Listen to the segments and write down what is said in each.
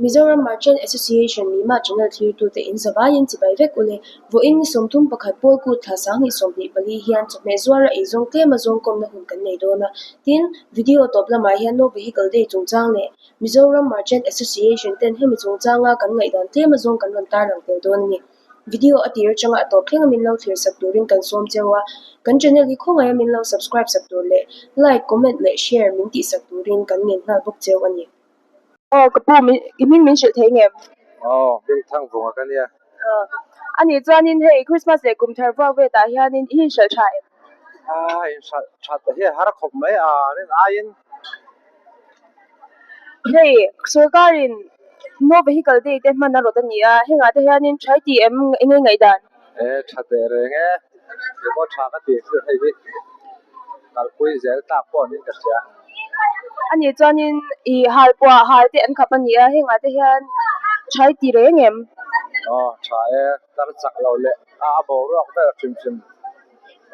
Mizoram Merchant Association Mima Channel thlirtute in zavaiin chibai vek ule. Vawiin ni 31 pawl kut thla 2024 hian chawhmeh zuara eizawng tlema zawng kawmna hun kan nei dawn a. Tin, video tawp lamah hian No Vehicle Day chungchang leh Mizoram Merchant Association ten hemi chungchanga kan ngaihdan tlema zawng kan rawn tarlang tel dawn a ni. Video a tir atanga a tawp thleng a min lo thlir sak turin kan sawm cheu a, kan channel hi khawngaih a min lo subscribe sak tur leh like, comment leh share min tih sak turin kan ngen nghal bawk cheu a ni. Aw ka pu min i hming min hrilh thei ngem? Aw hming thang vunga ka nia. Aw a nih chuanin hei Christmas leh kum thar vuak vet ah hianin i inhralh tha em? A inhralh that hi a har khawp mai a rin aiin. Hei sorkarin No Vehicle Day te hman a rawt a ni a, hengah te hianin tha i ti em eng nge ngaihdan? E tha teh reng e, eng maw tha ka tih chu hei hi kalpui zel tlak pawh niin ka hria. A nih chuanin i halpuah hal te an khap a ni a, hengah te hian tha i ti reng em? Aw tha e, tar chak lo leh a boruak vel hrim hrim.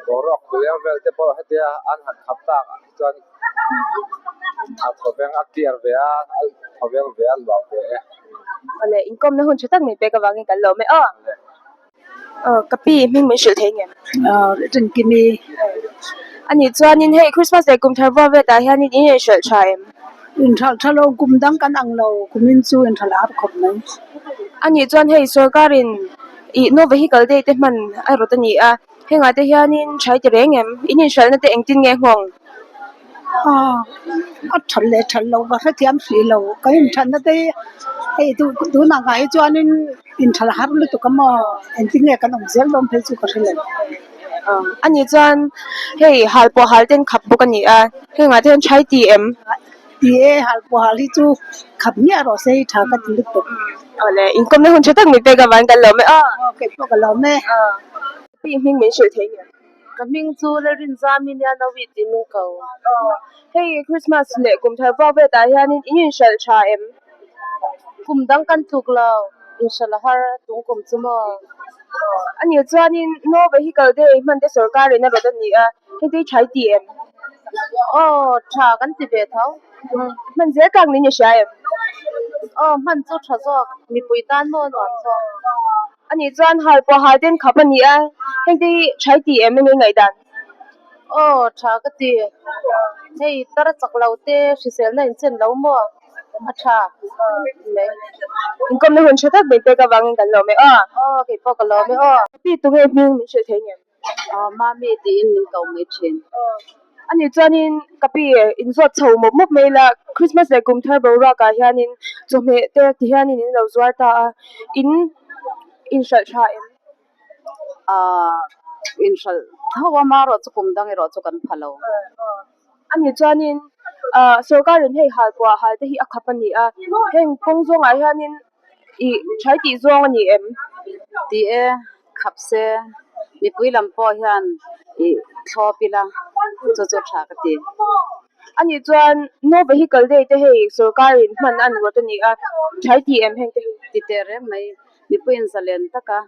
Boruak leng vel te pawh hetia an han khap tak ah hi chuan a thawveng a clear ve a, a thawveng ve a nuam ve e. Awle, inkawmna hun tha tak min pek avangin kan lawm e aw. Aw, ka pi hming min hrilh thei ngem? Aw, Ringkimi. A nih chuanin hei Christmas leh kum thar vuah vet ah hianin in inhralh tha em? Inhralh tha lo, kum dang kan ang lo, kumin chu inhralh a har khawp mai. A nih chuan hei sorkarin Ih No Vehicle Day te hman a rawt a ni a, hengah te hianin tha i ti reng em? In inhralhna te engtin nge nghawng? Aw, a that leh that loh ka hrethiam hrih lo, kan inthatna te hi hei tunah ngah hi chuanin inthalh har lutuk a maw engtin nge kan awm zel dawn phei chu ka hre lo. Aw, a nih chuan hei halpuah hal ten khap bawk a ni a, hengah te hian tha i ti em? Ti e, halpuah hal hi chu khap miah rawh se hi tha ka ti lutuk. Awle, inkawmna hun tha tak min pek avang kan lawm e aw. Aw, kei pawh ka lawm e. Aw, pi hming min hrilh thei ngem? Ka hming chu Lalrinzami nia Nawi tih min ko. Aw, hei Christmas leh kum thar vuak vet ah hianin in inhralh tha em? Kum dang kan tluk lo, inhralh a har tung kum chu maw? Aw, a nih chuanin No Vehicle Day hman te sorkar in a rawt a ni a, hei te hi tha i ti em? Aw, tha kan ti ve tho. Hman zel tlak niin i hria em? Aw, hman chu tha zawk, mipui tan maw nuam zawk. A nih chuan halpuah hal ten khap a ni a, heng te hi tha i ti em enge ngaihdan? Aw, tha ka ti. Hei tar chak lo te hriselna inchen lo maw? A tha mai. Inkawmna hun tha tak min pek avangin kan lawm e aw. Aw, kei pawh ka lawm e aw. Pi tunge hming min hrilh thei ngem? Aw, mami tiin min ko mai thin. Aw, a nih chuanin ka pi inzawt chho mawp mawp mai la, Christmas leh kum thar boruakah hianin chawhmeh te ti hianin in lo zuar ta a, in inhralh tha em? Aw, inhralh tho a, marawh chu kum dang erawh chu kan pha lo. A nih chuanin ah sorkarin hei halpuah hal te hi a khap a ni a, heng kawng zawngah hianin ih tha tih zawng a ni em? Ti e, khap se, mipui lam pawh hian ih thlawp ila chu chu tha ka ti. A nih chuan No Vehicle Day te hei sorkarin hman a ni rawt a ni a, tha tih em heng te hi? Ti teh reng mai. Mipuiin zalen taka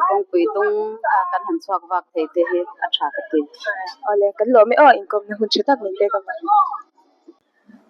kawngpui tung a kan han chhuak vak thei te hi a tha ka ti. Awle, kan lawm e aw, inkawmna hun tha tak min pek avang.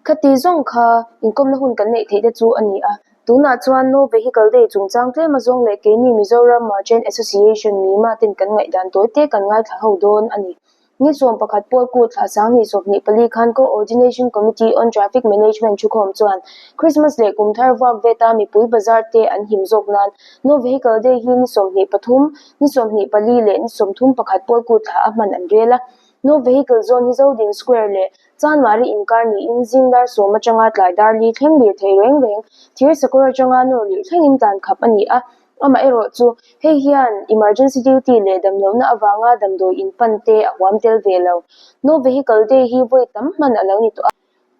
Khati zawng kha inkawmna hun kan neih theih te chu a ni a, tunah chuan No Vehicle Day chungchang tlem azawng leh keini Mizoram Merchant Association mima ten kan ngaihdan tawi te kan ngaithla ho dawn a ni. Ni 11 pawl kut thla 2024 khan Co-ordination Committee on Traffic Management thukhawm chuan Christmas leh kum thar vuak veta mipui bazar te an him zawk nan No Vehicle Day hi ni 23, ni 24 leh ni 31 pawl kut thla a hman an rel a. No Vehicle Zone hi Zodin Square leh Chanmari inkar niin zing dar sawm atanga tlai dar li thleng lir thei reng reng thir sakawr atanga nawr lirh thlengin tlan khap a ni a. Amaherawh chu, hei hian emergency duty leh damlohna avanga damdawi inpan te a huam tel ve lo. No Vehicle Day hi vawi tam hman a lo ni tawh a.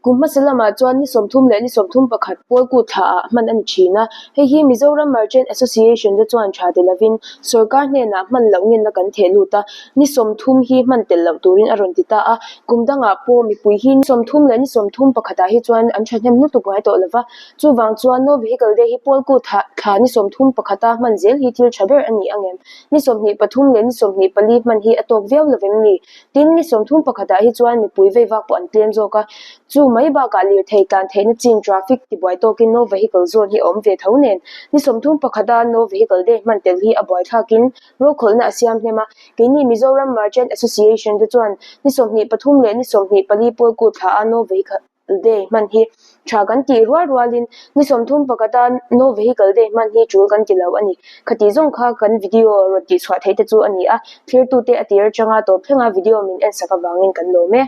Kum hmasa lamah chuan ni 30 leh ni 31 pawl kut thla ah hman a ni thin a. Hei hi Mizoram Merchant Association te chuan tha ti lovin sorkar hnenah hman loh ngenna kan theh lut a, ni 30 hi hman tel loh turin a rawn ti ta a. Kum dangah pawh mipui hi ni 30 leh ni 31 ah hi chuan an thahnem lutuk ngai tawh lova. Chuvang chuan No Vehicle Day hi pawl kut thla ni 31 a hman zel hi thil tha ber a ni ang em? Ni 23 leh ni 24 hman hi a tawk viau lovem ni? Tin, ni 31 ah hi chuan mipui vei vak pawh an tlem zawk a, chu Chumai bakah lirthei tlan theihna chin traffic tibuai tawkin No Vehicle Zone hi a awm ve tho nen ni 30 pakhata No Vehicle Day hman tel hi a buaithlakin rokhawlhna a siam hnem a. Keini Mizoram Merchant Association te chuan ni 23 leh ni 24 pawl kut thla a No Vehicle Day hman hi tha kan tih rual rualin ni 30 pakhata No Vehicle Day hman hi tul kan ti lo a ni. Khati zawng kha kan video rawn tihchhuah theih te chu a ni a, thlirtute a tir atanga tawp thlenga video min en sak avangin kan lawm e.